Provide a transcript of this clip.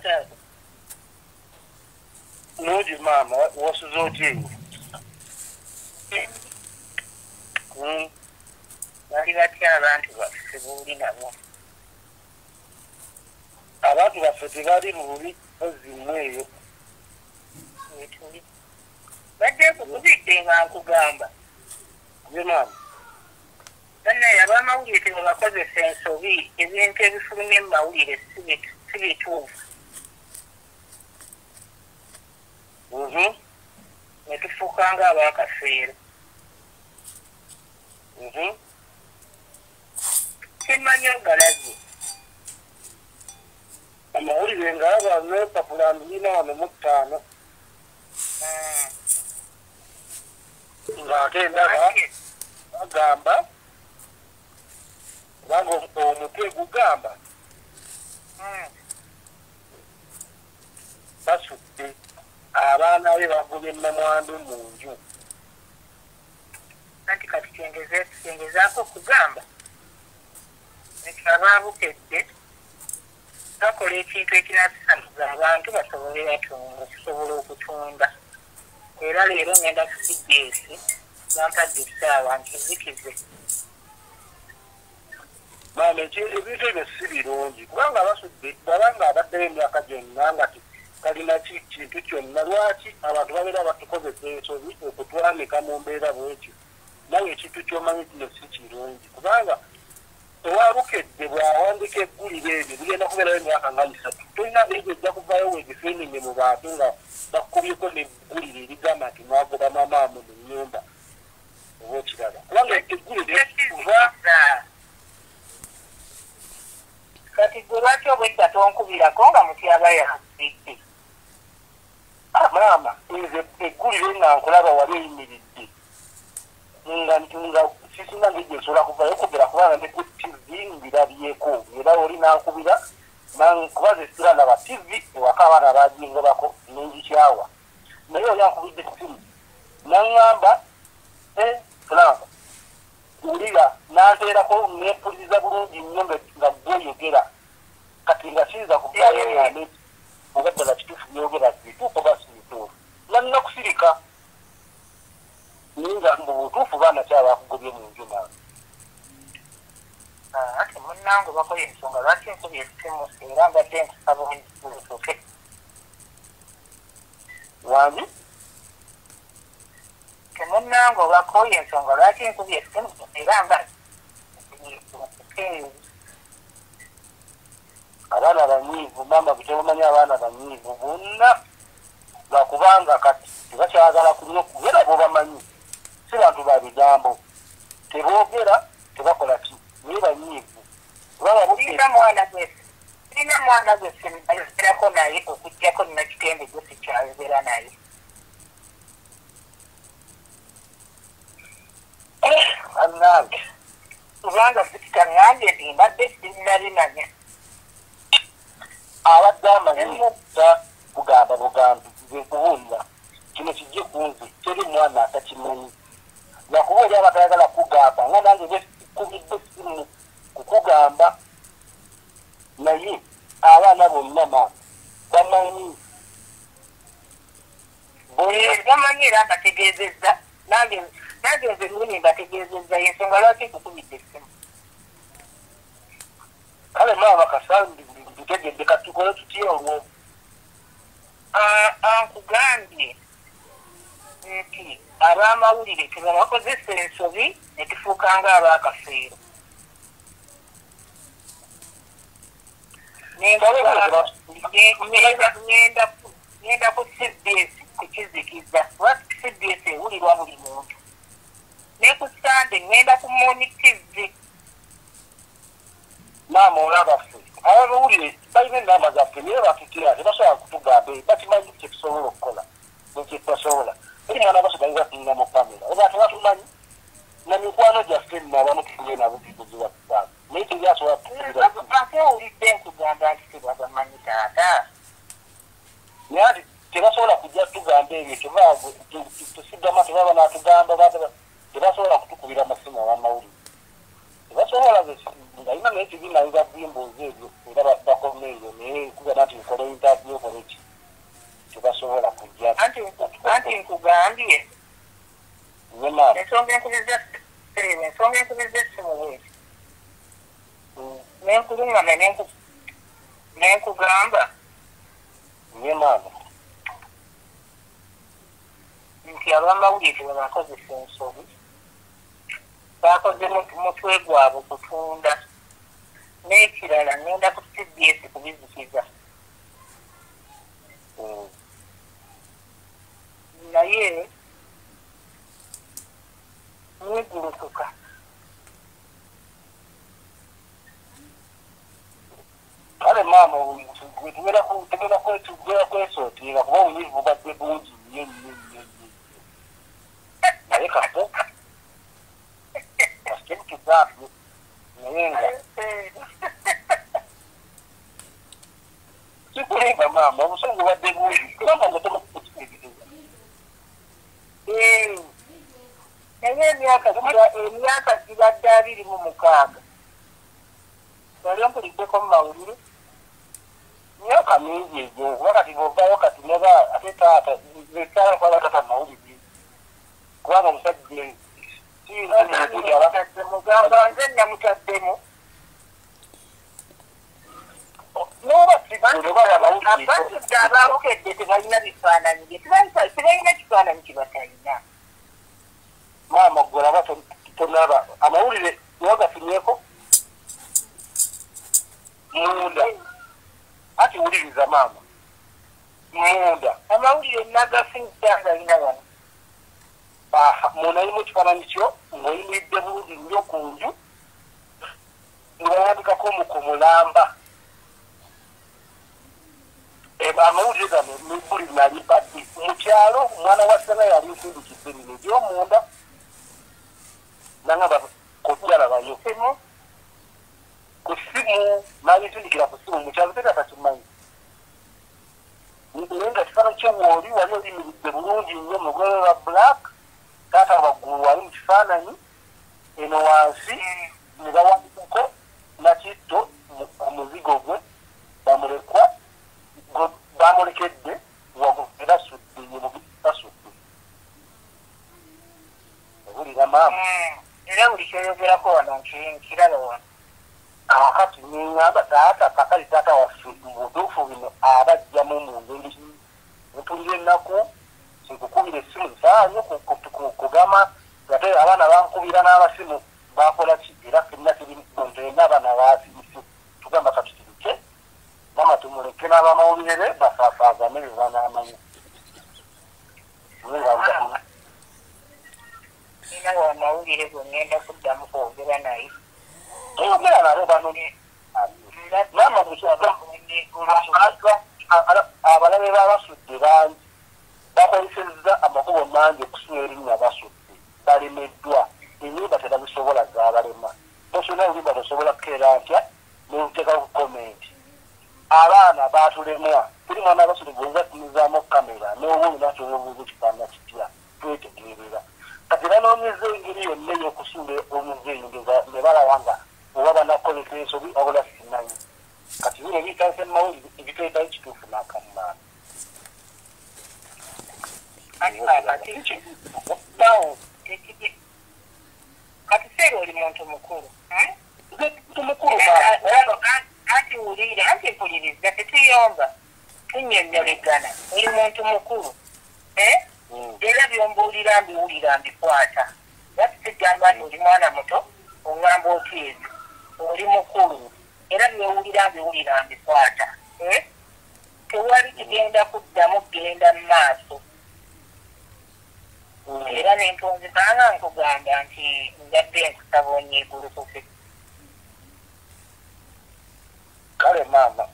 Taata? Nungi maama, wasuze otya eyo? Bali batya abantu baffe booli nabo? Abantu baffe tebali bubi, ozimu eyo. Wetuli. Badde nkukubidde nga nkugamba. Ye maama. Bannaye ab'amawulire tebabakozesa ensobi, ebintu ebifulumye mu mawulire si bituufu. Ne tufuuka ng'abakafeero. Simanyi ogalazi. Amawulire ngalaba n'empapula mbirina wano mu ttaano. Ng'ate ndaba bagamba kubanga omutwe gugamba basudde abaana be bagobye nnamwandu mu nju. Anti kati kyengezaako okugamba nti abaabukedde bakola ekintu ekinaasamuza abantu basobole okusobola okutunda. Era leero ngenda ku CBS bampadde essaawa nkizikize. Maama, ebintu ebyo si birungi kubanga basudde bw'abanga abaddeyo emyaka gyonna nga talina kintu kyonna, lwaki abantu babeera batukozesa ensobi okutwanika mu mbeera bwetyo? Nawe ekintu ky'omanyi kino si kirungi kubanga owabukedde bw'awandika eggulire ebyo bigenda kubeerayo emyaka nga 3. Tolina ebyo ejja kuvaayo weegifeeminge mu bantu nga bakubyeko n'eggulire erigamba nti mwagoba maamaamu mu nnyumba oba okiraba. Kubanga eggulire kuva kati gwe lwaki obwedda tonkubirako nga mutyaba yankubidde? Maama, nze eggulire nga nkulaba wali eyimiridde nga sisina ngeri gye nsobola kuvaayo okugera kubanga ne ku TV mbirabyeko era oli nankubira kuba nze siralaba TV ewaka abaana baagingobako nengikyawa, naye oli ankubidde ssimu naŋŋamba Frank wulira, nanteerako nempuliriza bulungi nnyo nga gweoyogera kati nga siyinza kuvaayo ngambe oba ddala kituufu byogera bituufu oba si bituufu, nga nina kusirika naye nga mu butuufu baana ki abakugobye mu nju maama? Ate munnange bakola ensonga lwaki nkubye essimu era mbadde nkusaba otuuke. Wangi? Temunnange obakoye ensonga lwaki nkubye essimu era nga abaana banyiivu maama, butebamanyi abaana banyiivu bonna lwakubanga kati tebakyagala kunywa era bobamanyi si bantu ba bigambo, teboogera tebakola ki naye banyiivu. Sirina mwana gwe sinayogerako naye okuggyako Nakitende gwe sikyayogera naye. Bannange kubanga sikitaŋŋambye nti mbadde sinnabimanya. Abadde amanyi kugamba bugambi nze nkubuulira kino kijje ku nze, teri mwana atakimanyi lwakuba oli aba tayagala kugamba nga nange bwekubidde ssimu kukugamba, naye abaana bonna maama bamanyi. Bamanyi era mbategeezezza nange nze nnyini mbategeezezza ensonga lwaki nkukubidde essimu. Kale maama kasa ntegedde, kati tukole tutya olwo? Nkugambye nti ab'amawulire tebabakozesa ensobi ne tufuuka ng'abakafeero. Ngenda ku CBS kukizikiza kuba CBS ewulirwa buli muntu, ne ku Sande ngenda ku Moon TV. Maama olaba ffe abamawulire balina ennamba zaffe naye batutira tebasobola kutugamba, bakimanyi kye tusobola okukola nekyetutasobola. Eri mwana basobola tulina mu kamera oba tebatumanyi na mikwano gyaffe nno abamu tufunye nabo tukuziwa naye tebyasobola kutukubira. Ate owulidde nkugamba nti tebabamanyi taata. Naye ati tebasobola kujja tugamba ebyo, tusigama tebaba natugamba, tebasobola kutukubira masimu abamawulire tebasobola. Nga alina naye tebinayinza bimbuuza ebyo era bakomeeyo naye kugamba nti nkola interview. Anti nkugambye. Ensonga enkubiza essimu bweti. Nenkulungama nenkugamba. Nti abamawulire tebabakozesa ensobi. Bakoze mutwe gwabwe kutunda. N'ekirala ngenda ku CBS kubizikiza. Naye mwegulukuka. Kale maama tugenda kwesootinga kuba obunyiivu bubadde bungi nnyo nnyo nnyo nnyo. Naye kato kasite naye nga sikulimba maama, obusungu bubadde bungi kubanga nga tomakutegeeza. Naye emyaka gibadde 26. Wali ompuliddeko mu mawulire? Myaka mingi egyo, kuba kati bw'ovaayo kati neba ate taata netaala kuba tata mawulire. Kubanga omusajja mugamba nze namutaddemu. Abantu ababukedde tebalina bifaananyi bye, tebalina kifaananyi kye batalina. Maama gwe olaba tonaba amawulire wagafunyeeko munda. Ati wuliriza maama munda. Amawulire nagafunye agalina wano. Munda alimu kifaananyi kyo ng'oyimiridde bulungi nnyo ku nju nga bawandikako ku mulamba. Amawulire gano buli nali badde mu kyalo omwana wa ssenga yali nsindikidde bino eby'omunda nangamba kojja labayo ku ssimu n'abisindikira ku ssimu mu kyalo teri atakimanyi. Naye nga kifaananyi kyo wooli wali oyimiridde bulungi nnyo mu lugoye lwa black, taata waggulu wali mu kifaananyi eno wansi ne bawandikako Nakitto ku muzigo gwe bamulekwa bamulekedde waggulu era sudde ye basudde. Owulira maama? Era buli kyoyogerako wano nkiraba wano. Kakati neŋŋamba taata kakali taata waffe mu butuufu bino abajjamu mu ngeri mpulira ennaku nkukubira essimu nsaayo kugamba ate abaana bankubira n'abasimu bakola ki era ffenna tuli muntu yenna abaana baasirise tugamba katutirike maama tumuleke n'abamawulire be basaasaagane bye banaamanya. Nina wamawulire gwe ŋŋenda kuddamu kwogera naye. Toyogera nabo bano. Maama abalabe b'abasudde bangi bakozesezza amakubo mangi okusula erinnya Basudde balemeddwa ennyumba tebazisobola zaabalema. Tosuna oluyimba tosobola kukeera ntya n'oluteekako ku komenti. Abaana baatulemwa teri mwana Basudde gwoyinza kutunuzaamu kamera n'oba olina ky'obuuza ekifaanana kitya twetegeerera. Kati banoonyeza engeri yonna ey'okusuula omuzeeyi ne balaba nga oba banakozesa ensobi wabula simanyi. Kati bino ebitandise mu mawulire ebiteetayo kituufu n'akamumaano. Kati seera oli muntu mukulu. Muntu mukulu maama. Anti wulira, anti mpuliriza, tetuyomba, tunnyonnyolegana. Oli muntu mukulu. Era byombuulira mbiwulira mbikwata. Lwaki sigamba nti oli mwana muto oŋŋamba otya ebyo? Oli mukulu. Era byowulira mbiwulira mbikwata. Tewali kigenda kuddamu kugenda mu maaso. Era nentonzibanga nkugamba nti njadde nkusaba onyeegulukuke. Kale maama